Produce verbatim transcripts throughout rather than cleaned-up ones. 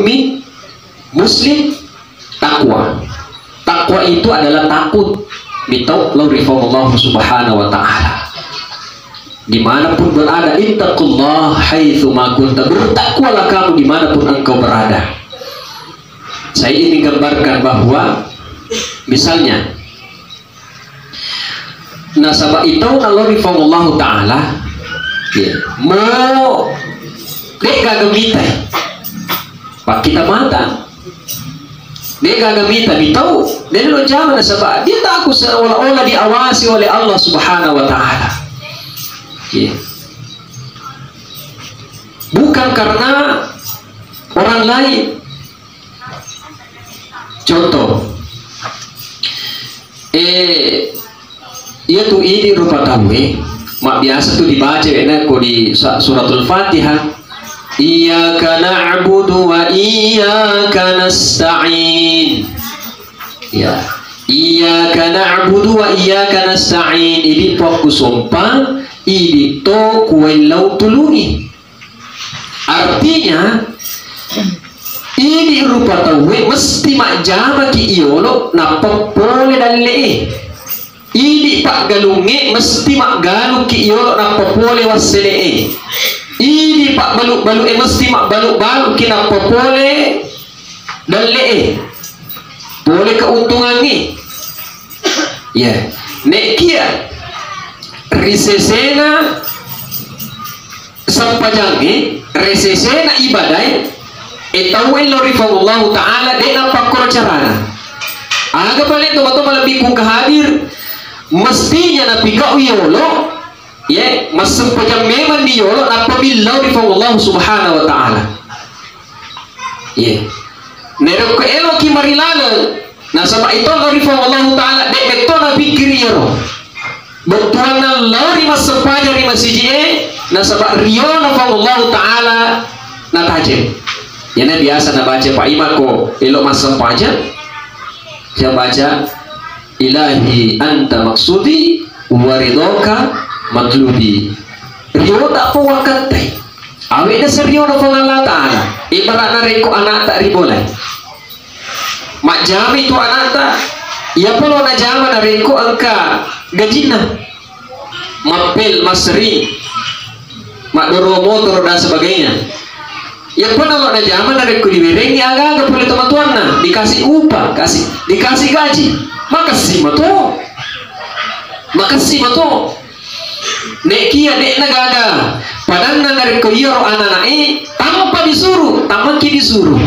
mi-, muslim, takwa. Takwa itu adalah takut mitau lao ri Puang Allah Subhanahu wa Ta'ala. Dimanapun berada, ittaqullah haitsu ma kunta. Bertakwalah kamu dimanapun engkau berada. Saya ingin gambarkan bahwa misalnya, nasaba itau nalao ri Puang Allahu Ta'ala, ya, mo de' gaga mitai. Pakkita mata. De' gaga mita, mitau. De' lo jama nasaba dia takut seolah-olah diawasi oleh Allah Subhanahu wa Ta'ala. Ya. Bukan karena orang lain. Contoh, eh, iya tu idi rupa tauwe, mabbiasa tu dibaca wena ko di sa-, suratul Fatihah. Iyyaka na'budu wa iyyaka nasta'in. Ya. Iyyaka na'budu wa iyyaka nasta'in. Idi pokku sompa, idi to kuwellau tulungi. Artinya, idi rupa tauwe mesti majjamaki iyolo nappa pole dalle'e. Idi paggalungnge mesti maggalukki iyolo nappa pole wassele'e. Idi pabbalu-balu'e mesti mabbalu-baluki nappa pole dalle'e. Pole keuntungangnge. Ya, nekia ri sesena sempajangnge, ri sesena ibadae, e tauwe lao ri Puang Allahu Ta'ala, de' napakkoro carana. Aga pale to mato malebbi ku hadir, mestinya napikau yolo, ye, massempajang memang di yolo, nappa millau ri Puang Allah Subhanahu wa Ta'ala. Ye. Narekko eloki marilaleng, nasaba itollo ri Puang Allahu Ta'ala, de' metto napikkiri iyaro. Bettuanna lao ri massempajang ri masiji'e, nasaba riona Puang Allahu Ta'ala natajeng. Iyana biasa nabaca Pak Imam ko elo massempajang, dia baca, "Ilahi anta maksudi wa ridhoka matlubi." Riota po wakattai. Awe na seriona Puang Allah Ta'ala. Ibaratna rekko anakta ribolai. Majjami tu anakta. Iya polo najama narekko engka gajinna. Mappel, massering, maddoro motoro dan sebagainya. Iya pun nalo najama narekko diwerengi aga-aga pole tomatoanna, dikasih upah, kasih, dikasih gaji. Makessing mato. Makessing mato. Nekia de'na gaga. Padanna narekko iyaro ananae tanpa disuruh, tammaki disuruh.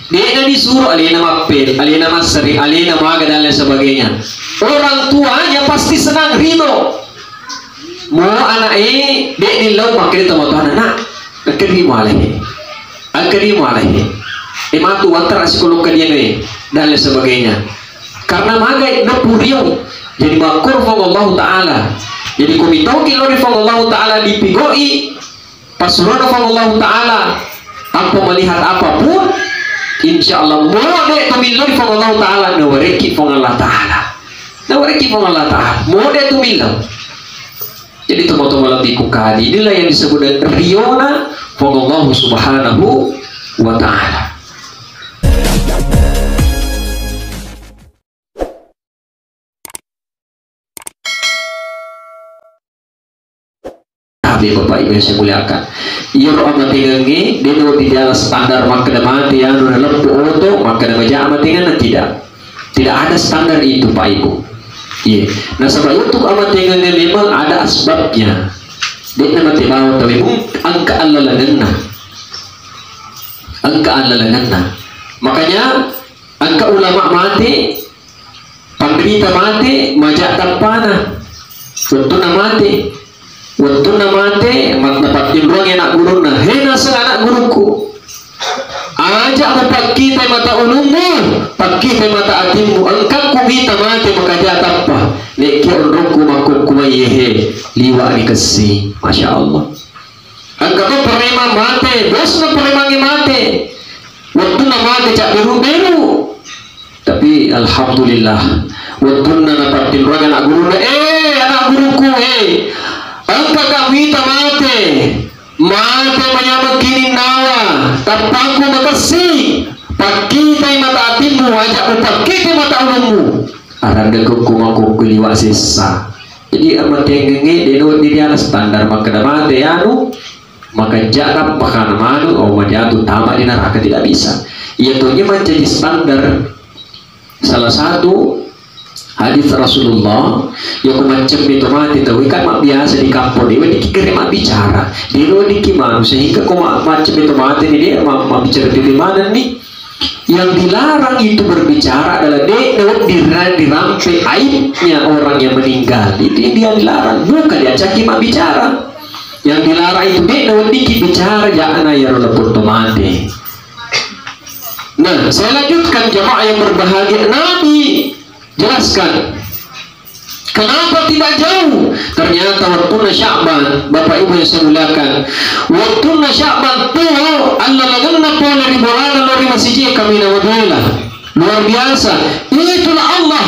De'na disuruh, alena mappel, alena massering, alena maga dan lain sebagainya. Orang tuanya pasti senang, ridho. Mo ana'e de'ni lao makkeda tomatoanna, "Nak, engkani mualai. Engkani mualai. E matu wattara sikolong kadianu e," dan lain sebagainya. Karena magai napuriau. Jadi makkoro Puang Allahu Ta'ala. Jadi ko mitauki lao ri Puang Allahu Ta'ala dipigoi passurona Puang Allahu Ta'ala tanpa melihat apapun, insya Allah mo de' to millau ri Puang Allahu Ta'ala, nawarekki Puang Allah Ta'ala. Nawarekki Puang Allah Ta'ala. Mo de' tu millau. Jadi tomatoa malebbiku kadi, inilah yang disebut dengan riona Puang Allah Subhanahu wa Ta'ala. Tapi Bapak Ibu yang saya muliakan, iyaro amatengengnge, de' no di dalam standar makkeda mate, anu, naleppo oto, makkeda maja amatengenna, tidak. Tidak ada standar itu, Pak Ibu. Iya. Nasaba iyatu amatengengnge memang ada asbabnya. De'na mate bawang, tapi mung-, engka allalengenna. Engka allalengenna. Makanya, engka ulama mate, panrita mate, maja tappana. Wettunna mate. Wettunna mate, ma-, napattinroangi anak gurunna, "He, naseng anak gurukku, aja mupakkitai mata ulummu, pakkitai mata atimmu, engkakku mita mate makaja tappa, nekia onrokku makkukkumai, yehe, liwa'ni kessi." Masya Allah. Engka to preman mate, bosna premangnge mate. Wettunna mate, cabberu-beru. Tapi alhamdulillah, wettunna napattinroang anak gurunna, "Eh, anak gurukku, eh, engkaka mita mate, mate manyameng kininnawa, tappaku makessing, Upakkete mata ulummu. Arang de' ko makkokko liwa' sessa. Jadi, amatengengnge de' no diriana standar makkeda mate anu, makanja' nappa kana manu, oh, majatu tama di neraka, tidak bisa. Iya tonya mancaji standar. Salah satu hadis Rasulullah, iya ko maccemme to mate tauwe kan mabbiasa di kampong, de' weddikki kere mabbicara, de' no weddikki manu, sehingga ko ma-, maccemme to mate ni de' ma-, mabbicara tete manenni. Yang dilarang itu berbicara adalah de' na wedding ra-, dirampe aibnya orang yang meninggal. Itu yang dia dilarang, bukan diajaki mabbicara. Yang dilarang itu de' na weddikki bicara ja'na iyaro lapong to mate. Nah, saya lanjutkan jamaah yang berbahagia. Nabi jelaskan. Kenapa tidak jauh? Ternyata wettunna Sya'ban, Bapak Ibu yang saya muliakan, wettunna Sya'ban tuo, allalengenna pole ri bolana lao ri masiji e, kaminang mabela. Luar biasa. Itulah Allah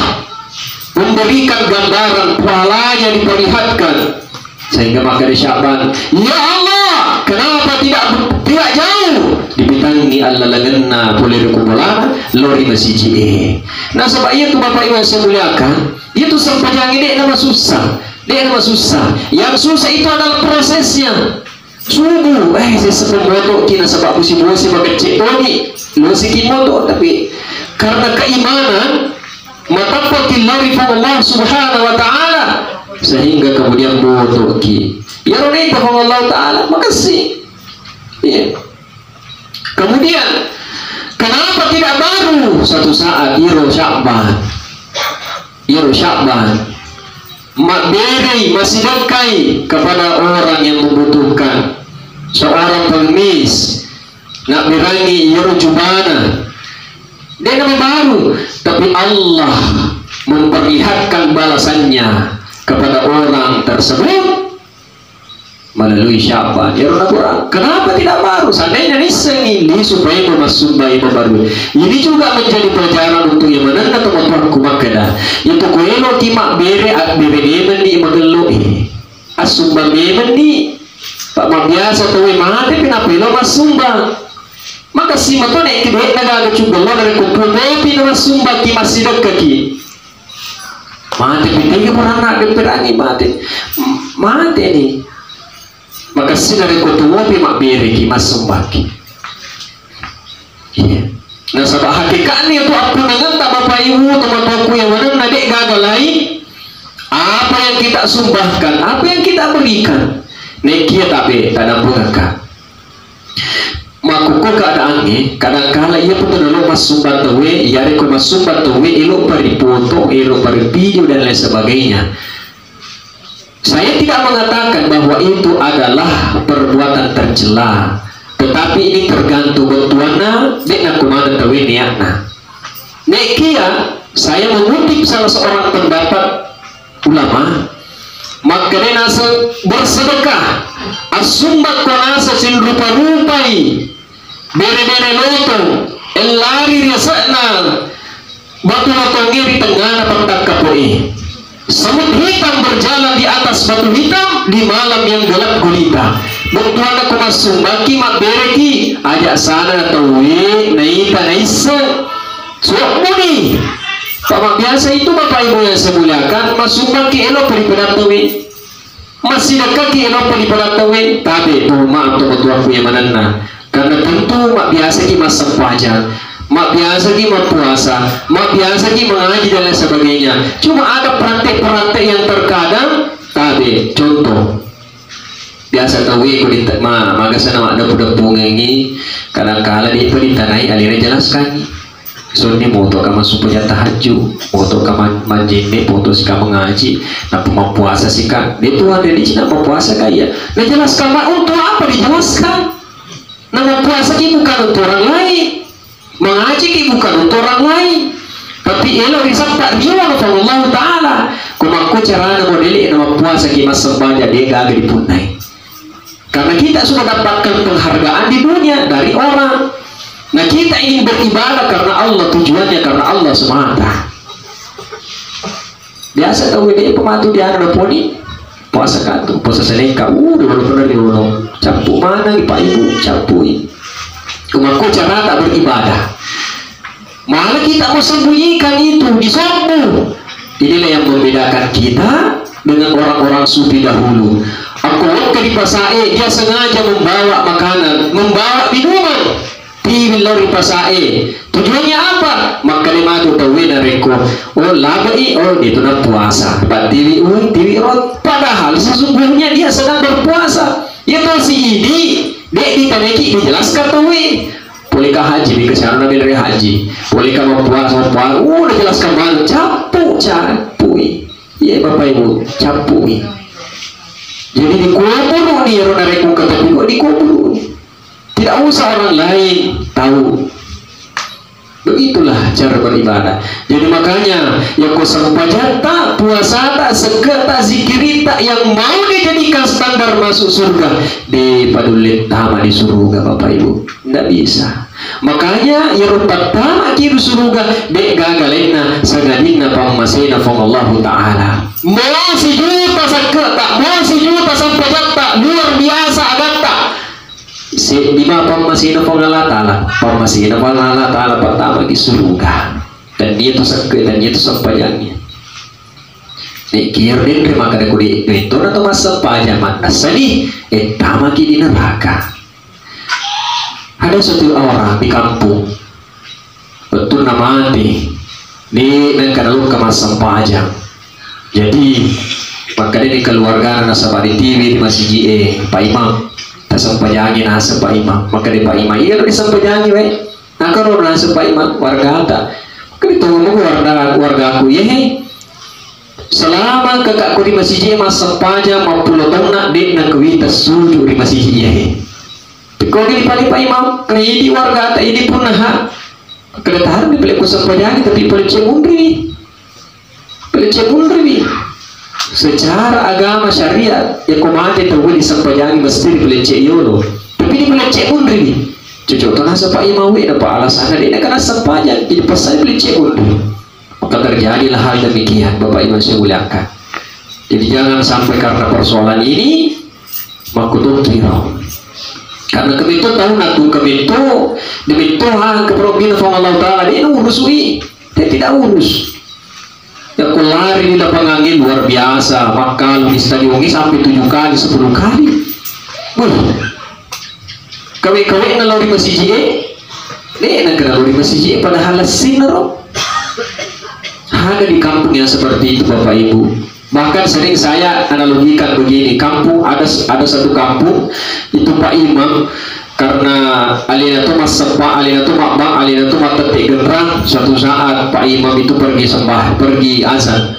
memberikan gambaran pahalanya diperlihatkan. Sehingga makkeda Sya'ban, "Ya Allah, kenapa tidak, tidak jauh?" Dipitangngi allalengenna pole ri bolana lao ri masiji e. Nasaba iyatu Bapak Ibu yang saya muliakan, iyatu sempajangnge de' na masussa, de' na masussa. Yang susah itu adalah prosesnya. Subuh, eh, sessa moto' ki nasaba bosi-bosi makecce' toni, losiki moto', tapi karena keimanan, matappa ki lao ri Puang Allah Subhanahu wa Ta'ala, sehingga kemudian moto' ki. Iyaro naita Puang Allah Ta'ala, makessing. Iya. Kemudian, kenapa tidak baru? Satu saat, iro Sya'ban. Iro Sya'ban. Mabberei, masidekkai kepada orang yang membutuhkan. Seorang pengemis, nabberangi iro jubana. De' na mabaru, tapi Allah memperlihatkan balasannya kepada orang tersebut. Melalui Sya'ban. Iyaro nakurang. Kenapa tidak baru? Seandainya nissengi lisu paimeng massumba imeng baru. Ini juga menjadi pelajaran untuk yang manenna tomatoakku makkeda. Iyatu ko eloki mabbere, abbere memenni magello e. Assumba memenni. Pak, mabiasa tauwe mate, kenapa elo massumba? Maka simato nek kede'na gaga cuggello narekko tuopi na massumba ki, massidekkaki. Mate pi tega paranna depperangi mate. M-, mate ni. Makessing narekko tuopi mabbereki, massumbaki. Iya. Nasaba hakikatnya itu appunangetta Bapak Ibu, tomatoakku yang manenna de' gaga lain. Apa yang kita sumbahkan, apa yang kita berikan. Nekia tabe, tadampungakka. Makkukku keadaangnge, kadangkala iya putu nalo massumba tauwe, iyareko massumba tauwe, elo pari foto, elo pari video dan lain sebagainya. Saya tidak mengatakan bahwa itu adalah perbuatan tercela, tetapi ini tergantung bettuanna, de' nakko maneng tauwe niatna. Nekia, saya mengutip salah seorang pendapat ulama, makkeda naseng bersedekah, assumbakko naseng sinrupa-rupai bere-bere lotong, ellari riase'na batu lotongnge ri tengngana pettakkapo'e. Semut hitam berjalan di atas batu hitam di malam yang gelap gulita. Bettuanna ko massumbaki, mabbereki, aja sana tauwe naita naisseng. Suabbuni. Pak, biasa itu Bapak Ibu yang saya muliakan, massumbaki elo paripada tauwe. Massidekkaki elo paripada tauwe, tabe, mohon maaf tomatoakku yang manenna. Karena tentu mabbiasaki massempajang, mabbiasaki mappuasa, mabbiasaki mengaji dan lain sebagainya. Cuma ada praktek-praktek yang terkadang tabe. Contoh, biasa tauwe ko di ma-, magasana maddeppu-deppungengi, kadangkala de'pa ditanai alena jelaskangi. Sonni motoka massempajang tahajju, motoka man-, manjenne, poto sika mengaji, nappa mappuasa sika. De' tuan de' dicina mappuasa kaya. Najelaskan ma-, untuk apa dijelaskan? Na mappuasaki bukan untuk orang lain. Mengajiki bukan untuk orang lain. Tapi elo risatta riolo Puang Allah Ta'ala. Ko makko carana modele na mappuasaki massempajang de' gaga dipunnai. Karena kita sudah dapatkan penghargaan di dunia dari orang. Nah, kita ingin beribadah karena Allah, tujuannya karena Allah semata. Biasa tau de' pematu di anu poni puasa katu, puasa seneka, uh, dulu pernah di gunung. Cappu mana, Pak Ibu, cappui. Ko makko carata beribadah. Malah kita mau sembunyikan itu, disobbu. Inilah yang membedakan kita dengan orang-orang sufi dahulu. Aku waktu di pasar, eh, dia sengaja membawa makanan, membawa minuman. Tiwi lao ri pasae. Tujuannya apa? Makkeda matu tauwe narekko, oh, labai, oh, dia tu na puasa. Tiwi, oh, tiwi ro. Padahal sesungguhnya dia sedang berpuasa. Ya tosi idi, dek ditaneki dijelaskan tauwe. Bolehkah haji, di kesana dari haji. Bolehkah berpuasa, berpuasa. Oh, dijelaskan banget. Cappu, cappu. Iya, Bapak Ibu, cappu. Jadi dikubur ni ro narekko katapi kok dikubur. Tidak usah orang lain tahu. Begitulah cara beribadah. Jadi makanya, yakko sempajatta, puasata, sekketa, zikiritta yang mau dijadikan standar masuk surga, de padulle tama di surga, Bapak Ibu. Ndak bisa. Makanya, iyaro pattama ki di surga, de gaga lainna, sangadinna pammasena Puang Allahu Ta'ala. Mau sijuta sekketa, mau sijuta sempajatta, luar biasa agatta. Seddi ma pammasena Puang Allah Ta'ala, pammasena Puang Allah Ta'ala pertama ki suruga. Dan dia tu sekke, dan dia tu sempajangi. Nek kira denre maka ada kode itu na tu massempajang mannassani, eh, tama ki di neraka. Ada satu orang di kampung, wettunna mate, de nengka nalokka massempajang. Jadi, makkedani keluargana nasaba ditiwi di masiji e, Pak Imam, tasempajangi naseng Pak Imam. Makkeda Pak Imam, iya lo disempajangi wae. Nakaro naseng Pak Imam, wargata. Makkeda to warga, wargaku, iya he. Selama kakakku di masiji e massempajang mappulo taunna, de nakuwita sujud di masiji iya he. Pekko di pale Pak Imam, ini wargata ini punna ha. Kada tahan di pale ku sempajangi, tapi pale cek munri. Pale cek munri. Secara agama syariat, yakko mate tau di sempajangi mesti di pale cek yolo. Tapi di pale cek munri. Cocok to naseng Pak Imam we, dapat alasan de na kana sempajang, jadi pesan pale cek munri. Maka terjadilah hal demikian, Bapak Ibu yang saya muliakan. Jadi jangan sampai karena persoalan ini, makkutokiro. Karena keminto tahu natu keminto, keminto ha keperobina Puang Allah Ta'ala, dia urus wi. Dia tidak urus. Ya, ku lari di lapangan ini luar biasa, makkalu di stadion ini sampai tujuh kali, sepuluh kali. Wih, kawe-kawe na lao ri masiji e, de na kena lao ri masiji e, padahal lessinna ro. Ada di kampung yang seperti itu, Bapak Ibu. Bahkan sering saya analogikan begini, kampung ada ada satu kampung itu Pak Imam karena alena tu masseppa, alena tu mabbang, alena tu mattette genrang. Suatu saat Pak Imam itu pergi sembah, pergi azan.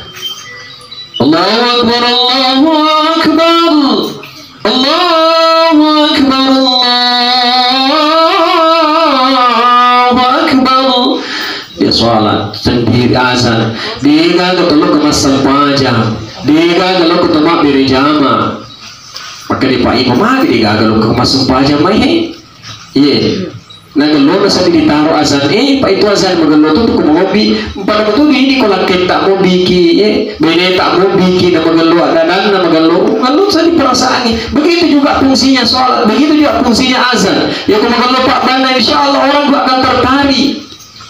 Allahu Akbar, Allahu Akbar. Allahu Akbar, Allahu Akbar. Dia sholat sendiri azan. Dia gaga tolong ke massempajang. Dia gaga lo ke tempat berjamaah. Maka dia Pak Imam lagi dia gaga lo ke massempajang mai he. Iya. Nagello na sadi ditaro azan, eh, pa itu azan magello tu ko mobi, pada betul ini ko lakketta mobi ki, eh, beneta mobi ki na magello, dadang na magello, magello sadi perasaannya. Begitu juga fungsinya sholat, begitu juga fungsinya azan. Ya ko magello pak bana, insya Allah orang juga akan tertarik.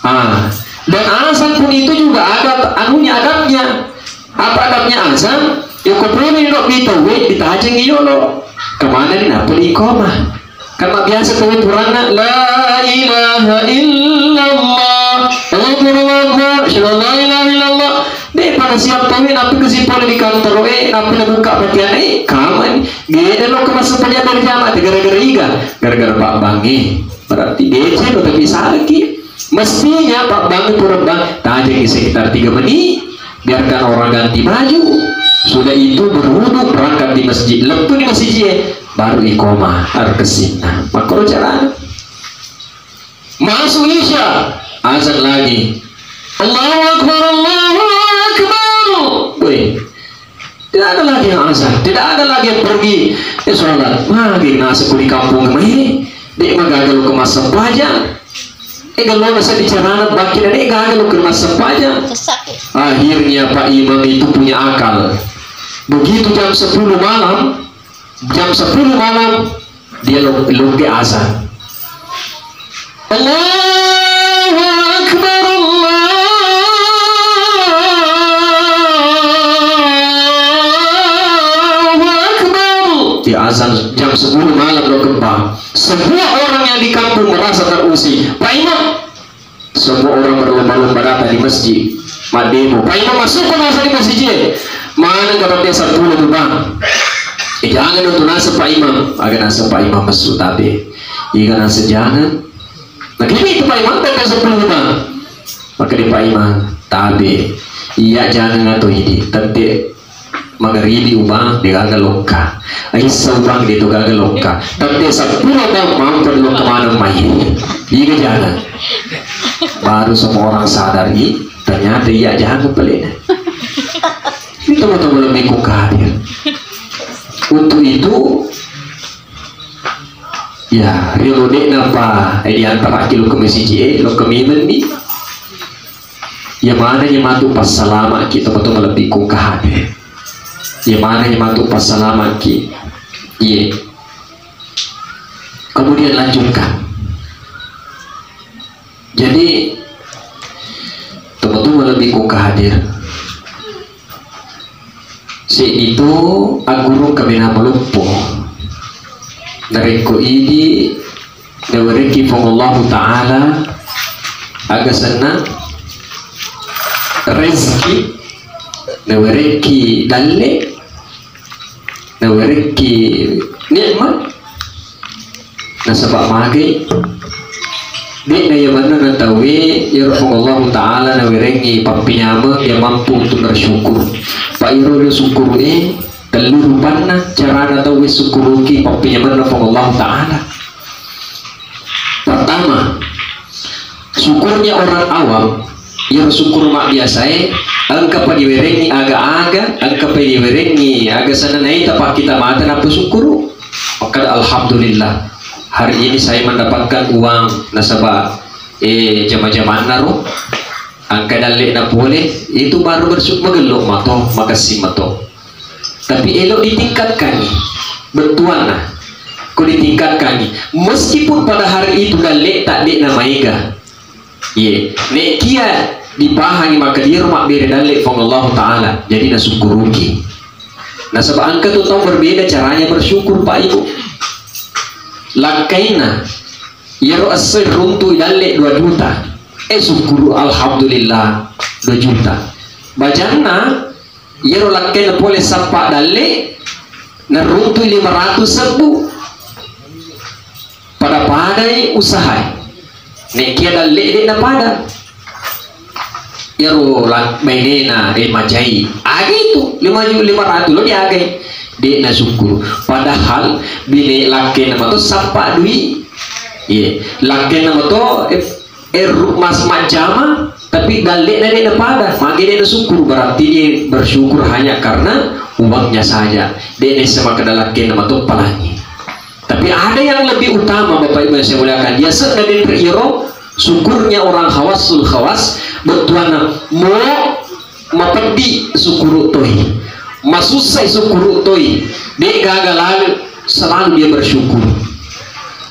Ah, dan azan pun itu juga ada anunya, adabnya. Apa adabnya azan? Ya ko perlu ni dok bitawe, ditajengi yolo. Kemana ni napa di koma? Karena biasa tauwe puranna, "La ilaha illallah, Allahu Akbar, Allahu Akbar, asyhadu an la ilaha illallah." De pada siap tauwe, nappi kasi pole di kantor e, nappi nabuka patian e, kamani. Gede lo ke masa pajak dari jamaah, gara-gara iga, gara-gara pak bangi. Berarti D C lo tapi sakit. Mestinya pak bangi pura bang, tajeng sekitar tiga menit. Biarkan orang ganti baju. Sudah itu berwudu, berangkat di masjid. Lettu di masjid, eh, baru ikoma, arkessinna. Makkoro carana. Masuk Isya, azan lagi. Allahu Akbar, Allahu Akbar. Weh, tidak ada lagi yang azan, tidak ada lagi yang pergi. Eh, sholat. Magi nasib di kampung kemarin. Dek magagal ke masa pajak. Eh, kalau nasa bicara baki, dek gagal ke masa pajak. Akhirnya Pak Imam itu punya akal. Begitu jam sepuluh malam, jam sepuluh malam, dia lo- loge azan. Allahu Akbar, Pak Imam, semua orang berlomba-lomba datang di masjid. Maddemo. Pak Imam masuk ke masa di masjid. Mana kata dia sepuluh tu, Bang? Eh, jangan untuk nasib Pak Imam. Agak nasib Pak Imam masuk tapi. Iga nasib jangan. Nah, kini itu Pak Imam kata sepuluh tu, Bang. Maka di Pak Imam, tabe. Iya jangan atau ini. Tette magaribi ubang de gaga lokka. Aissa ubang de to gaga lokka. Tette seppulo taung mampu lokka maneng mai. Iga jangan. Baru semua orang sadari, ternyata iya jangan pelena. Ini teman-teman lebih kukadir. Untuk itu, ya, riolo de napa, eh, diantaraki lo ke masjid, eh, lo ke mimenni. Iya manengngi matu passalama'ki tomatoa malebbi ku engka hadir. Iya manengngi matu passalama'ki. Iya. Kemudian lanjutkan. Jadi tomatoa malebbi ku engka hadir. Seddi to aggurung kaminang maloppo. Narekko idi nawerekki Puang Allahu Ta'ala aga senna rezeki, nawerekki dalle, nawerekki nikmat, nasaba magai de'na iya manenna tauwe, iyaro Puang Allahu Ta'ala nawerengngi pappinyameng, iya mampu untuk bersyukur. Pa iyaro sukkuru e, tellu rupanna carana tauwe sukkuruki pappinyamenna Puang Allahu Ta'ala. Pertama, syukurnya orang awam, iyaro sukkuru mabbiasa e, engka pa diwerengngi aga-aga, engka pa diwerengngi aga senna naita pakkita mata nappa sukkuru. Makkeda, "Alhamdulillah, hari ini saya mendapatkan uang nasaba, eh, jama-jamanna ro, engka dalle'na pole." Itu baru bersyukur, magello mato, makessing mato. Tapi elo ditingkatkangi bettuanna. Ko ditingkatkangi, meskipun pada hari itu dalle'ta de'na maega. Iye, nekia dipahangi makkeda iyaro mabbere dalle Puang Allahu Ta'ala, jadi nasukkuruki. Nasaba engka tu tau berbeda caranya bersyukur, Pak Ibu. Lakkainna, iyaro esso runtu dalle dua juta. Eh, sukkuru, alhamdulillah, dua juta. Bajanna, iyaro lakkainna pole sappa dalle, naruntui lima ratus sebbu. Pada-padai usahae. Nekia dalle de napada. Iyaro la-, bainena, eh, majai. Aga itu, lima ju-, lima ratus lo diagai. De nasukkuru. Padahal bine lakkainna mato sappa dui. Iye, lakkainna mato, eh, eh, ru-, mas majjama, tapi dalle'na de napada. Magi de nasukkuru, berarti dia bersyukur hanya karena uangnya saja. De nessa makkeda lakkainna mato palangi. Tapi ada yang lebih utama, Bapak Ibu yang saya muliakan. Dia sedda denre iyaro syukurnya orang khawasul khawas, bettuanna mo mapeddi sukkuru toi, masussai sukkuru toi, de gaga laleng, selalu dia bersyukur.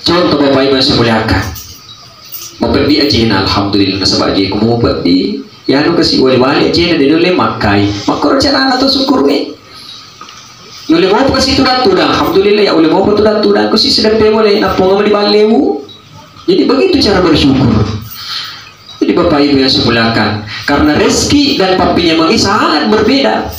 Contoh, Bapak Ibu yang saya muliakan, mapeddi ajena, alhamdulillah, nasaba aje ko mapeddi, ya anu kasi wali-wali ajena de nulle makkai. Makkoro carana to sukkuru e. Nulle mopa kasi tudang-tudang, alhamdulillah, ya ulle mopa tudang-tudang, ko si sedang pemole, napponga mani ballewu. Jadi begitu cara bersyukur. Jadi Bapak Ibu yang saya muliakan, karena rezeki dan pappinyameng ini sangat berbeda.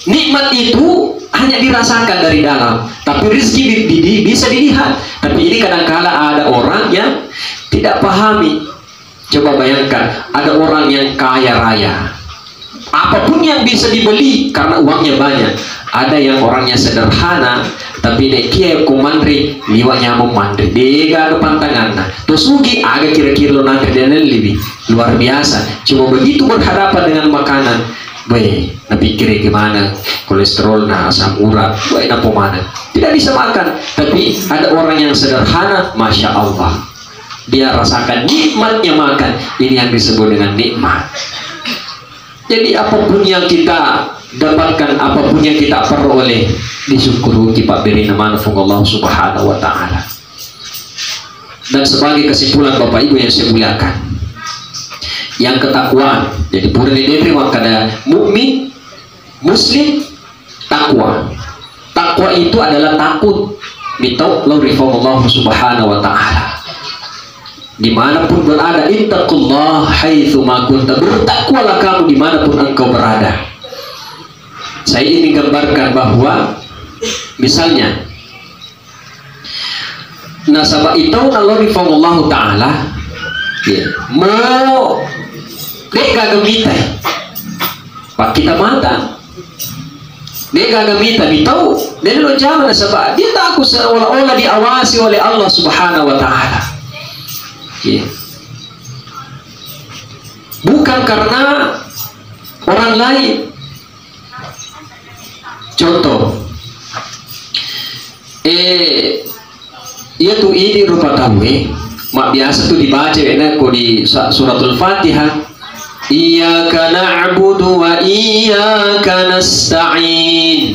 Nikmat itu hanya dirasakan dari dalam, tapi rezeki di, di, di, bisa dilihat. Tapi ini kadangkala ada orang yang tidak pahami. Coba bayangkan, ada orang yang kaya raya. Apapun yang bisa dibeli karena uangnya banyak. Ada yang orangnya sederhana, tapi nekia ko manre, liwa nyameng manre. Dega aga pantanganna. To sugi aga kira-kira lo nanre dan lebih luar biasa. Cuma begitu berhadapan dengan makanan, weh, napikkiri gimana kolesterolna, asam urat, weh, napo mana. Tidak bisa makan. Tapi ada orang yang sederhana, masya Allah. Dia rasakan nikmatnya makan. Ini yang disebut dengan nikmat. Jadi apapun yang kita dapatkan, apapun yang kita peroleh, disyukuri papperena maneng Puang Allah Subhanahu wa Ta'ala. Dan sebagai kesimpulan, Bapak Ibu yang saya muliakan, yang ketakwaan. Jadi pura ni denre makkeda mukmin, muslim, takwa. Takwa itu adalah takut mitau lao ri Puang Allah Subhanahu wa Ta'ala. dimanapun berada, ittaqullah haitsu ma kunta, bertakwalah kamu dimanapun engkau berada. Saya ingin gambarkan bahwa misalnya, nasaba itau nalori Puang Allahu Ta'ala, ya, mo de' gaga mitai, pakkita mata. De' gaga mita, mitau, de' lo jama nasaba dia takut seolah-olah diawasi oleh Allah Subhanahu wa Ta'ala. Iya. Bukan karena orang lain. Contoh, eh, iya tu idi rupa tauwe, mabbiasa tu dibaca wena ko di sa-, suratul Fatihah. Iyyaka na'budu wa iyyaka nasta'in.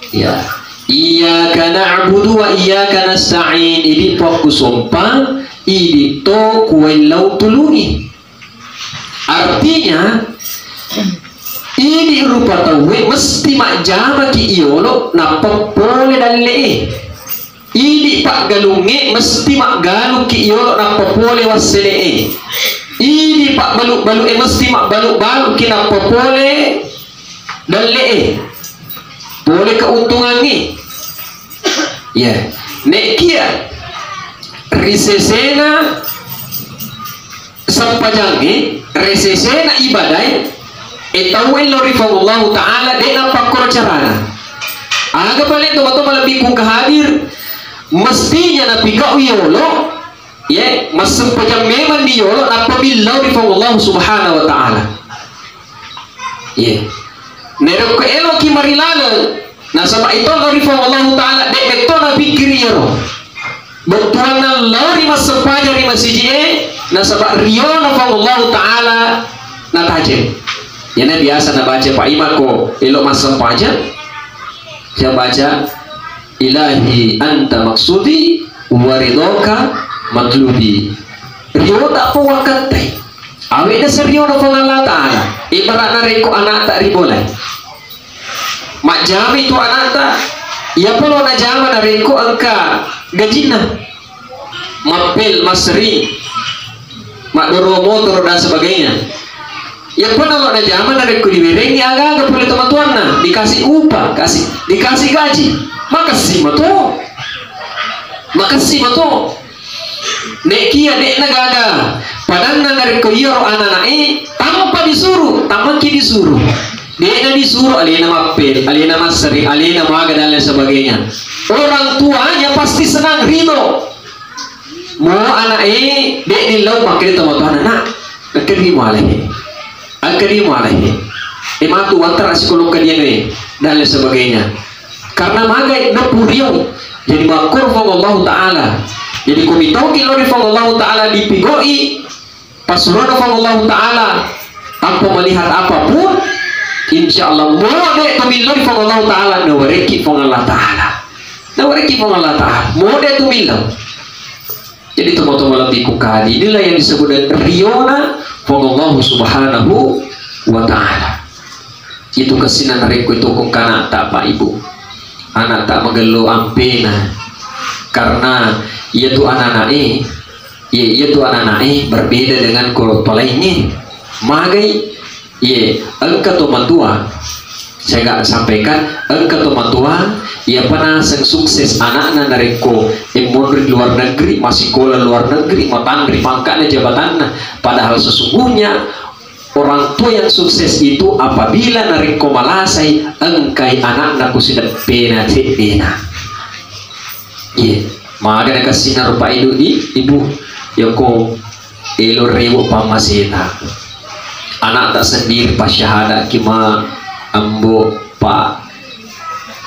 Ya. Iyyaka na'budu wa iyyaka nasta'in. Idi pokku sompa, idi to kuwellau tulungi. Artinya, idi rupa tauwe mesti majjamaki iyolo nappa pole dalle'e. Idi paggalungnge mesti maggalukki iyolo nappa pole wassele'e. Idi pabbalu-balu'e mesti mabbalu-balukki nappa pole dalle'e. Pole keuntungangnge. Ya, nekkia risesena sempajangnge, resesena ibadae, e tauwe lao ri Puang Allahu Ta'ala, de' nappakkoro carana. Aga pale tomatoa malebbi ku engka hadir, mestinya napigau yolo, ye, massempajang memang ni yolo, nappa millau ri Puang Allahu Subhanahu wa Ta'ala. Ye. Narekko eloki marilaleng, nasaba ito lao ri Puang Allahu Ta'ala, de' metto napikkiri iyaro. Bettuanna lao ri massempajang ri masiji'e, nasaba riona Puang Allahu Ta'ala natajeng. Iyana biasa nabaca Pak Imam ko elo massempajang, saya baca, "Ilahi anta maksudi wa ridhoka matlubi." Riota po wakattai. Awena seriona Puang Allah Ta'ala. Ibaratna rekko anakta ribolai. Majjama itu anakta, iya polo najama narekko engka gajinna. Mappel, massering, maddoro motoro dan sebagainya. Iya pun nalo najama narekko diwerengi aga-aga pole tomatoanna, dikasih upah, kasih, dikasih gaji, makessing mato. Makessing mato. Nekia de'na gaga padanna narekko iyaro anana'e tanpa disuruh, tamakki disuruh. De'na disuruh, alena mappel, alena massering, alena maga dan lain sebagainya. Orang tuanya pasti senang, ridho. Mo ana'e de' nillau makkeda tomatoanna, "Nak, engka di mualai." Engka di mualai. E matu wattara sikolong kalian we, dan lain sebagainya. Karena magai napuriau. Jadi makkoro Puang Allah Ta'ala. Jadi ko mitauki lao ri Puang Allah Ta'ala dipigoi passurona Puang Allah Ta'ala tanpa melihat apapun, insya Allah mo de' to millau ri Puang Allah Ta'ala, nawarekki Puang Allah Ta'ala. Nawarekki Puang Allah Ta'ala. Mo de' to millau. Jadi tomatoa malebbiku kadi, inilah yang disebut dengan riona Puang Allah Subhanahu wa Ta'ala. Itu kesina narekko itu kong kanakta, Pak Ibu. Anakta magello ampena. Karena iya tu anana'e, iya, iya tu anana'e berbeda dengan ko to lainnya. Magai Iye, engka to matua, saya gak sampaikan, engka to matua, iya pa naseng sukses anakna narekko emmonri luar negeri, masikola luar negeri, matanri pangkatna jabatanna. Padahal sesungguhnya orang tua yang sukses itu apabila narekko malasai engkai anakna ku sideppena seddena. Iye, maga nakassinna rupa ibu di ibu, yako elo rewo pammaseta. Anakta sendiri pasyahadaki ma ambo pa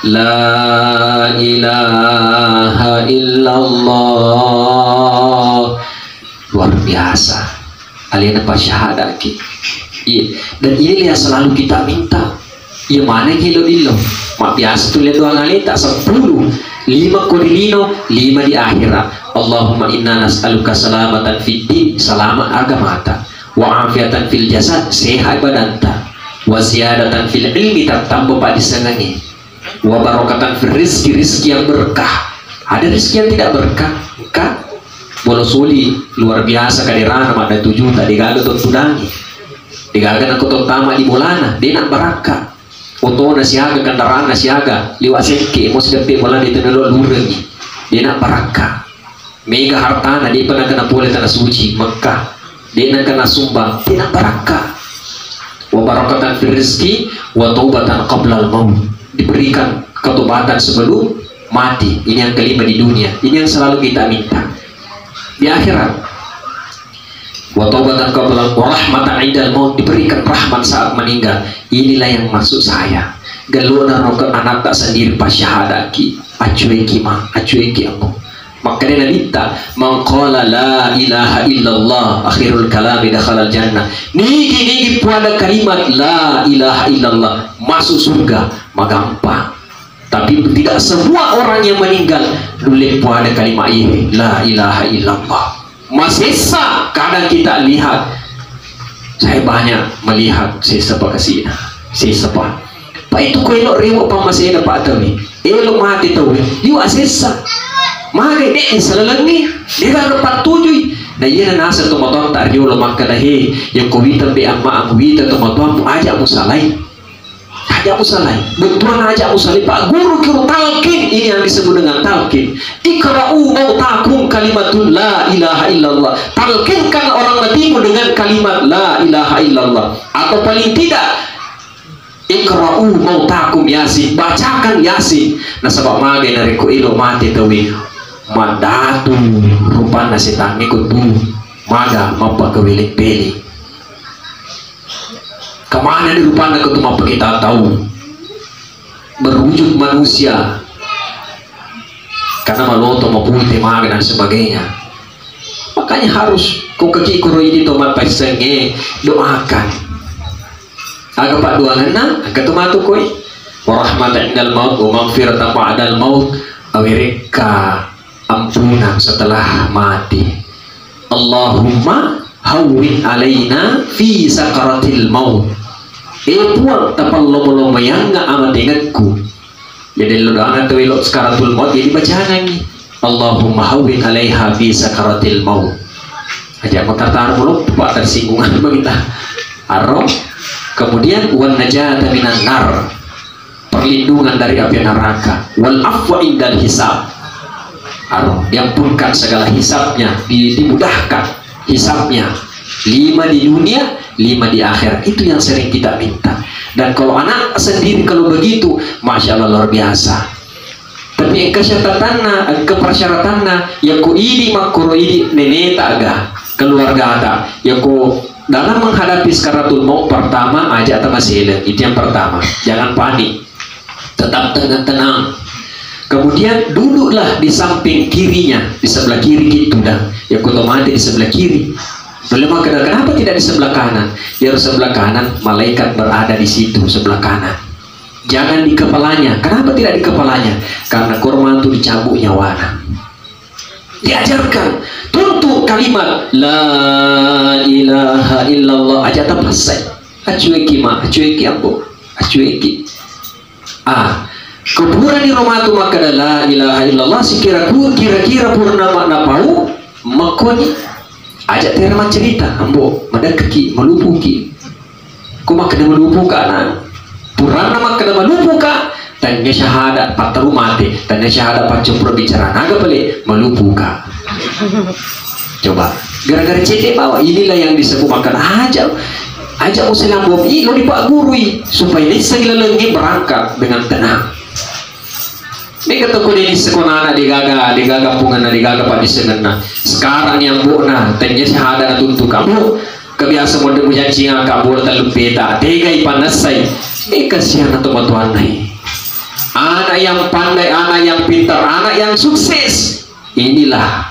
la ilaha illallah. Luar biasa. Alena pasyahadaki. Iya. Dan inilah yang selalu kita minta. Iya maneng hilo dillo. Mabbiasa tu le doang aleta sepuluh. Lima ko di lino, lima di akhirat. Allahumma inna nas'aluka salamatan fid din, selamat agamata. Wa afiatan fil jasad, sehat badanta. Wa ziyadatan fil ilmi, tattamba paddisengengnge. Wa barakatan fil rizki, rizki yang berkah. Ada rizki yang tidak berkah? Engka. Bola soli luar biasa kaderana, maddatu juta, degaga to tudangi. Degaga nako to tama di bolana, de na barakka. Otona siaga, kendarana siaga, liwa sekke, mo sideppe bolana itu nelo lurengi. De na barakka. Mega hartana, depa nakena pole tanah suci Mekah. De nakena sumbang, de na barakka. Wa barakatan fir rizki, wa taubatan qablal maut. Diberikan ketobatan sebelum mati. Ini yang kelima di dunia. Ini yang selalu kita minta. Di akhirat. Wa taubatan qabla wa rahmatan indal maut, diberikan rahmat saat meninggal. Inilah yang maksud saya. Gelona roke anakta sendiri pas syahadaki. Acueki ma, acueki ambo. Makanya Nabitta, "Man qala la ilaha illallah akhirul kalami dakhalal jannah." Nigi nigi puada kalimat la ilaha illallah masuk surga, magampang. Tapi tidak semua orang yang meninggal nulle puada kalimat ini, la ilaha illallah. Masessa kadang kita lihat. Saya banyak melihat sessa pakasina. Sessa pa. Pa itu ko elo rewo pammasena pa tawi. Elo mati tawi. Yu asessa. Magai de salalengi. Dega patujui. Na iya na nasa to matonta riolo makkada he. Yang ko wita be amma amu wita to matoammu aja mu salai. Aja musalai, bettuanna aja musalai, Pak Guru kiro talqin, ini yang disebut dengan talqin. Iqra'u mautakum kalimatul la ilaha illallah. Talqinkan orang matimu dengan kalimat la ilaha illallah. Atau paling tidak, iqra'u mautakum Yasin, bacakan Yasin. Nasaba magai narekko elo mate tawe, maddatu rupanna setangnge ko tu, maga mappakaweleng-peleng. Kemana nih rupanna ketu mappakita tau berwujud manusia, karena maloto, mapute, maga dan sebagainya. Makanya harus ko kaki kuro ini to mappassengnge doakan. Aga paddoangenna, aga to matu koi. Warahmatan indal maut, wa maghfiratan ba'dal maut. Awerekka ampunang setelah mati. Allahumma hawwin alaina fi sakaratil maut. Eh Puang, tapallomo-lomoyangnga amatengekku. Jadi lo doangan tu elo sakaratul maut, jadi bacangangi. Allahumma hawwin alaiha fi sakaratil maut. Aja mau tartar belum, Pak, tersinggungan begitu. Arro. Kemudian wan najata minan nar. Perlindungan dari api neraka. Wal afwa indal hisab. Aro, diampunkan segala hisabnya, di- dimudahkan hisabnya. Lima di dunia, lima di akhirat. Itu yang sering kita minta. Dan kalau anak sendiri kalau begitu, masya Allah, luar biasa. Tapi engka syaratanna, engka persyaratanna, yakko idi makkoro idi neneta aga, keluargata, yakko dalam menghadapi sakaratul maut, pertama, aja tamaseleng. Itu yang pertama. Jangan panik. Tetap tenang-tenang. Kemudian duduklah di samping kirinya, di sebelah kiri gitu dah. Yakko to mate di sebelah kiri. Boleh makkeda, kenapa tidak di sebelah kanan? Ya, di sebelah kanan, malaikat berada di situ, sebelah kanan. Jangan di kepalanya. Kenapa tidak di kepalanya? Karena korma itu dicabut nyawana. Diajarkan, tuntu kalimat la ilaha illallah aja tapassai. Acueki ma, acueki ambo, acueki. Ah, keburani romatu makkeda la ilaha illallah, sekira ku kira-kira purna makna pau, makkoni aja tera maccerita, ambo, madekkeki, malupuki. Ko makkeda malupuka na. Puranna makkeda malupuka, tanya syahada patteru mate, tanya syahada paccempuru bicara naga pale malupuka. Coba, gara-gara cete bawa, inilah yang disebut makan aja. Aja muslim bom, ih, lo dipagurui supaya nisseng lalengi berangkat dengan tenang. Mega toko deni sekonana degaga, degaga punganna, degaga paddisengenna. Sekarang yang bukna, tanya syahada na tuntu kamu. Kebiasa mode mujancing angka bola tellu peta, tegai panessai. Eh, kasihan to matuanna. Anak yang pandai, anak yang pintar, anak yang sukses. Inilah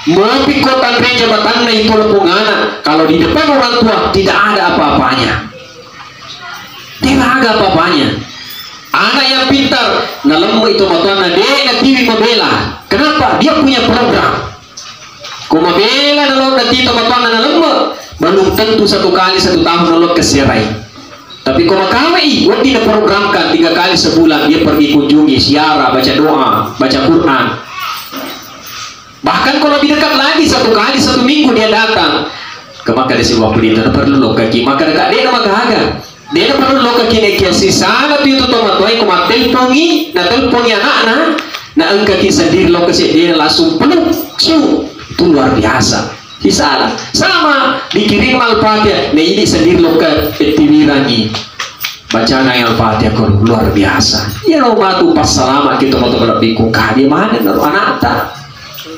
mopi kota jabatanna itu lepung anak. Kalau di depan orang tua tidak ada apa-apanya. Tidak ada apa-apanya. Anak yang pintar, nalemma itu matuanna, de natiwi mabela. Kenapa? Dia punya program. Ko mabela nalo nanti to matoanna nalemme, belum tentu satu kali satu tahun nalo kesiarai. Tapi ko makawei, wedding diprogramkan tiga kali sebulan dia pergi kunjungi, ziarah, baca doa, baca Quran. Bahkan kalau lebih dekat lagi, satu kali satu minggu dia datang. Ke maka di sebuah pelita, perlu lokaki, maka dekat dia nama gaga. Dena parellu lokaki nekia sisana tu itu tomatoae ko mattelpongi, natelpongi anakna, na engkaki sendiri lokasi dena langsung peluk, su, itu luar biasa. Sisana sama dikirim Al-Fatihah, na ini sendiri lokka ettiwirangi bacana Al-Fatihah ko luar biasa. Iya lo matu passalama kita matu lebih kung kadi mana naro anakta,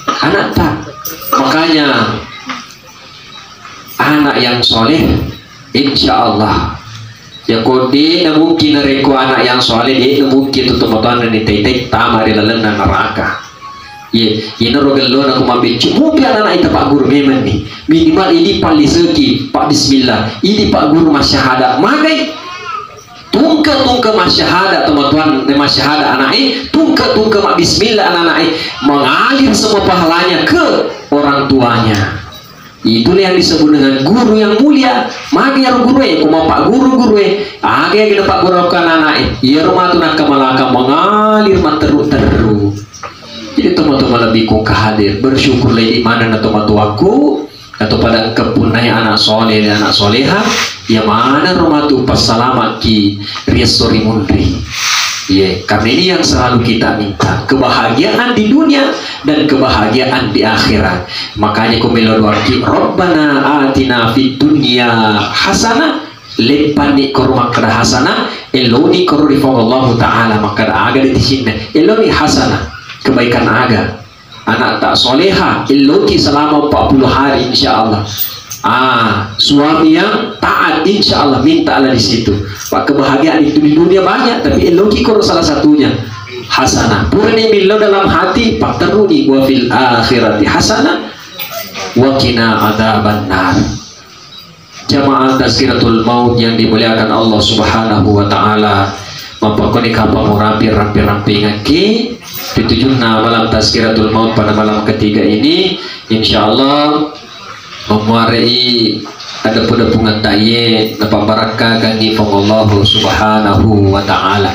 anakta. Makanya anak yang soleh, insya Allah. Ya ko de na mungkin narekko anak yang soleh, de na mungkin tu tomatoanna ni taitai tama ri lalenna neraka. Ye, yenaro gellona ko mabbeccu, mupi anak-anak ita pagguru memang ni. Minimal ini palliseki, Pak Bismillah, ini Pak Guru masyahada. Magai tungke-tungke masyahada tomatoan, masyahada anak e, tungke-tungke mabbismillah anak-anak e, mengalir semua pahalanya ke orang tuanya. Itulah yang disebut dengan guru yang mulia. Magi iyaro gurue, ko mapagguru gurue, aga yang kita pagguru ke anak-anak e, iyaro matu nakkamalaka mengalir matteru-teru. Jadi tomatoa malebbi ko kahadir, bersyukurlah di mana na tomatoaku, atau pada engka punnai anak soleh dan anak soleha, ya mana ro matu passalamaki riasso ri munri. Ye, karena ini yang selalu kita minta, kebahagiaan di dunia dan kebahagiaan di akhirat. Makanya ko melo doaki, Rabbana atina fid dunya hasanah, leppanni koro makkeda hasanah, eloni koro ri Puang Allahu Ta'ala, makkeda aga de tisinna, eloni hasanah, kebaikan aga. Anak tak soleha, elloki selama empat puluh hari, insya Allah. Ah, suami yang taat, insya Allah, mintalah di situ. Pak, kebahagiaan itu di dunia banyak, tapi elloki koro salah satunya. Hasanah. Purani millau dalam hati, patteruni wa fil akhirati hasanah, wa qina adzabannar. Jamaah Tazkiratul Maut yang dimuliakan Allah Subhanahu wa Ta'ala, mappakoni kapang murapi rampe-rampengekki. Pitujunna malam Tazkiratul Maut pada malam ketiga ini, insya Allah, memuarai adeppu-deppungetta iye napabbarakkakangngi Puang Allahu Subhanahu wa Ta'ala.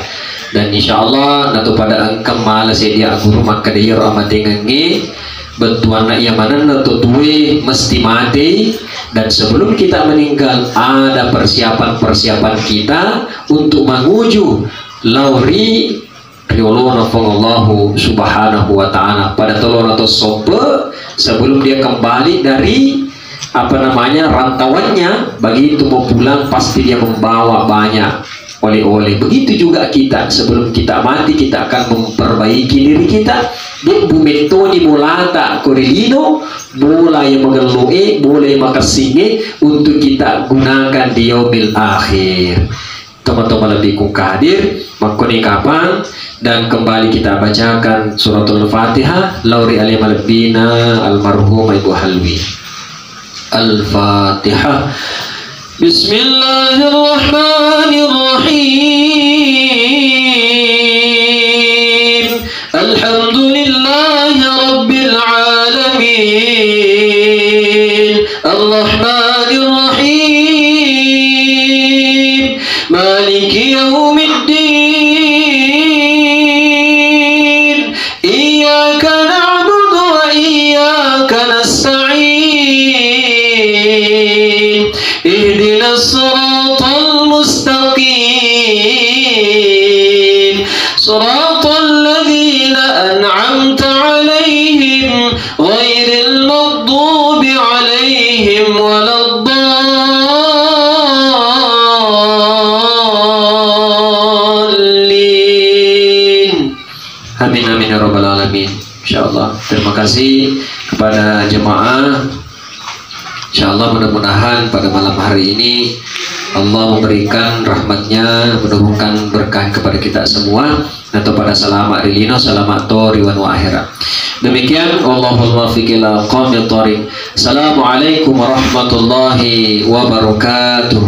Dan insya Allah, natu pada engka mala sedia guru makkeda iyaro amatengengnge, bettuanna iya manenna to tue mesti matei, dan sebelum kita meninggal ada persiapan-persiapan kita untuk manguju lao ri riolona Puang Allahu Subhanahu wa Ta'ala. Pada tolona to soppe sebelum dia kembali dari, apa namanya, rantauannya, begitu mau pulang pasti dia membawa banyak oleh-oleh. Begitu juga kita, sebelum kita mati, kita akan memperbaiki diri kita. Debbu mettoni bolata ko ri lino, bola yang magelloe, bola yang makessinge, untuk kita gunakan di yaumil akhir. Teman-teman lebih kung kadir, makkoni kapang, dan kembali kita bacakan suratul Fatihah, lauri ale malebbina almarhum Ibu Halwi. Al-Fatihah. Bismillahirrahmanirrahim. Alhamdulillahi Rabbil Alamin. Arrahmanirrahim. Maliki yaumiddin. إياك نعبد وإياك نستعين. اهدنا الصراط المستقيم. صراط الذين أنعمت عليهم غير المغضوب عليهم ولا الضالين. Amin, amin, ya rabbal alamin. Insyaallah. Terima kasih kepada jemaah. Insyaallah, mudah-mudahan pada malam hari ini Allah memberikan rahmatnya, menurunkan berkah kepada kita semua, atau pada selamat ri lino, selamat to ri wanua akhirat. Demikian, wallahul muwaffiq ila aqwamit thariq. Assalamualaikum warahmatullahi wabarakatuh.